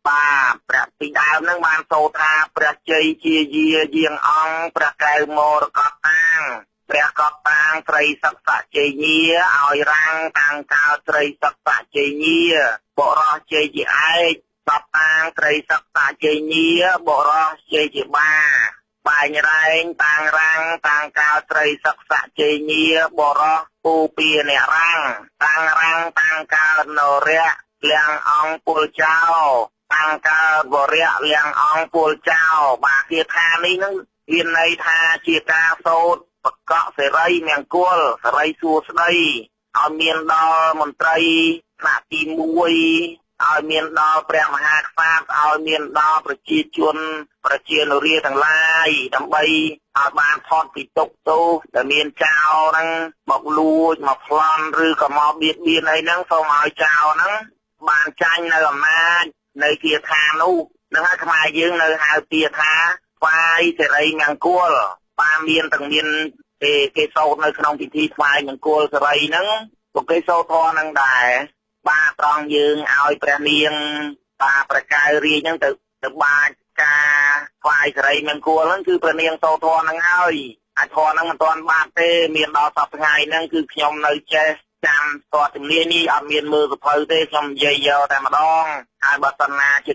បាទព្រះពីដើមហ្នឹងបានសូត្រថាព្រះជ័យជាយាយាងអង្គព្រះកែវមរកតតាងព្រះកតតាងត្រីសក្សជ័យញាឲ្យរាំងតាំងកើតត្រីសក្សជ័យញាបរោះជ័យជាឯកសពតាងត្រីសក្សជ័យញាបរោះជ័យជាបាបែងរែងតាំងរាំងតាំងកើតត្រីសក្សជ័យញាបរោះពូពីអ្នករាំងតាំងរាំងតាំងកើតនរៈលៀងអង្គពលចៅតាំងកើតវរៈលៀងអង្គពលចៅបាទគាថានេះនឹងមានន័យថាជាការសូត្របកកសេរីមង្គលសេរីសួស្តីឲ្យមានដល់មន្ត្រីថ្នាក់ទី1ឲ្យមានដល់ព្រះមហាក្សត្រឲ្យមានដល់ប្រជាជនប្រជានរាទាំងឡាយដើម្បីឲ្យបានផុតពីទុក្ខទោសដែលមានចៅហ្នឹងមកលួចមកប្លន់ឬក៏មកបៀតបៀនអីហ្នឹងសូមឲ្យចៅហ្នឹងបានចាញ់នៅអំណាចនៅគាថានោះនឹងហើយខ្មែរយើងនៅហៅគាថាថ្វាយសិរីមង្គលបានមានទាំងមានគេសូត្រនៅក្នុងពិធីថ្វាយមង្គលសិរីហ្នឹងក៏គេសូត្រធម៌ហ្នឹងដែរបាទត្រង់យើងឲ្យព្រះនាងបាទប្រកែរាជហ្នឹងទៅបាចការថ្វាយសិរីមង្គលហ្នឹងគឺព្រះនាងសូត្រធម៌ហ្នឹងហើយអាចធម៌ហ្នឹងមិនទាន់បាត់ទេមានដល់សប្តាហ៍ថ្ងៃហ្នឹងគឺខ្ញុំនៅចេះចាំស្ទាត់ជំនាញនេះអត់មានមើលសភៅទេខ្ញុំនិយាយយកតែម្ដងហើយបើសិនណាជា